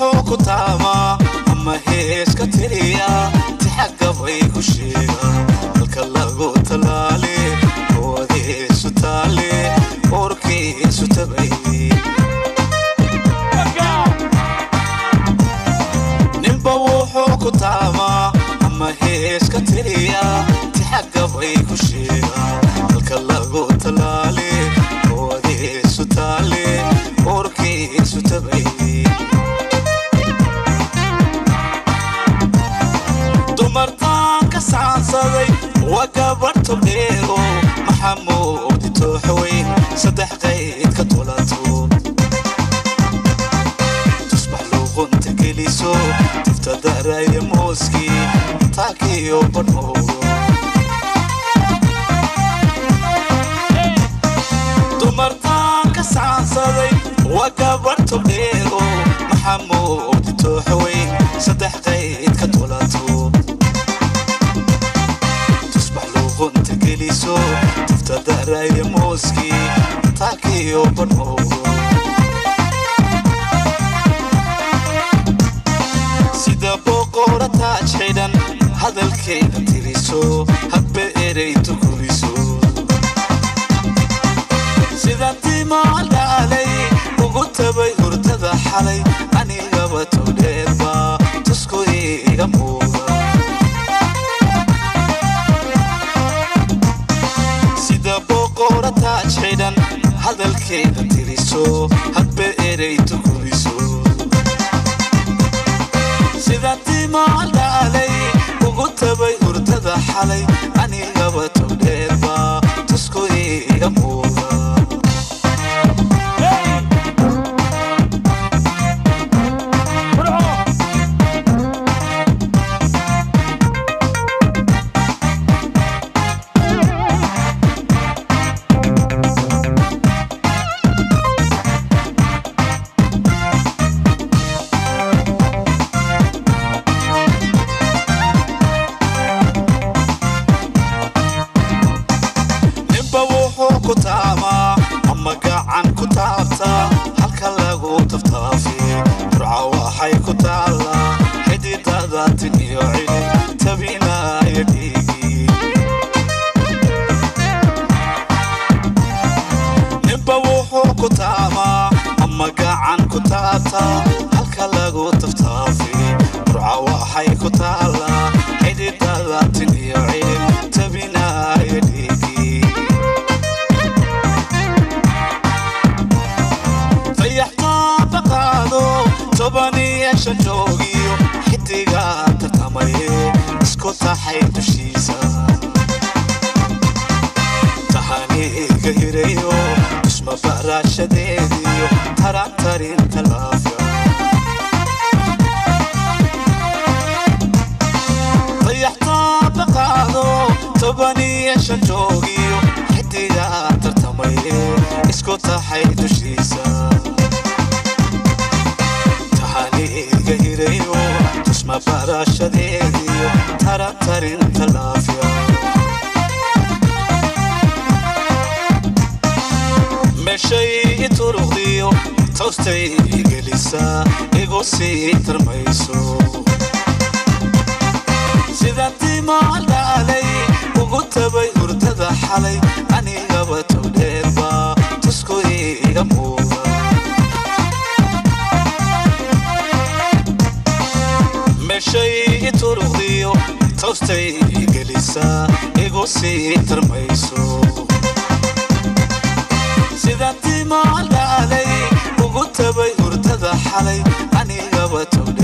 Wuxuu ku taamaa ama heeska tiriya tixagabay ku sheega halka lagu talaale oodiisu taale uurkiisu tabay. Ninba wuxuu ku taamaa ama heeska tiriya tixagabay ku sheega halka lagu talaale oodiisu taale uurkiisu tabay. Dumartaan ka saansaday waa gabadh togdheero Maxamuud Tooxweyn saddex qayd ka tolato tusbax luuqunta geliso tufta daraya mooskii taakiyo badhmoodo. Dumartaan ka saansaday waa gabadh togdheero Maxamuud Tooxweyn saddex qayd ka tolato tusbax luuqunta geliso tufta daraya mooskii taakiyo badhmoodo. Sida boqora taaj xidhan hadalkeeda tiriso hadba ereytu kuriso sida timaal dhaalay ugu tabay hurdada xalay anigaba togdheerba tusku iiga muuqa. Sida boqora taaj xidhan hadalkeeda tiriso hadba ereytu kuriso sida timaal dhaalay ugu tabay hurdada xalay anigaba togdheerba tusku iiga muuqa. Ninba wuxuu ku taamaa ama gacan ku taabtaa halka lagu taftaafi Burca waxay ku taallaa xididada tin iyo cilin tabinaya dhiigii. Ninba wuxuu ku taamaa ama gacan ku taabtaa halka lagu taftaafi Burca waxay ku taallaa xididada tin iyo cilin tabinaya dhiigii. Fayaxtaa baqaado 15 joogiyo xidiga tartamaye isku taxay dushiisa taxaniiga hirayo dusma barashadeediyo tarantarinta laafya. Fayaxtaa baqaado 15 joogiyo xidiga tartamaye isku taxay dushiisa taxaniiga hirayo tusma barashadeediyo tarantarinta laafya. Meeshay i turuqdiyo toostay igelisaa igu sii tarmayso sida timaal dhaalay ugu tabay hurdada xalay anigaba togdheerba tusku iiga muuqa. Meeshay i turuqdiyo toostay igelisaa igu sii tarmayso sida timaal dhaalay ugu tabay hurdada xalay anigaba togdheerba.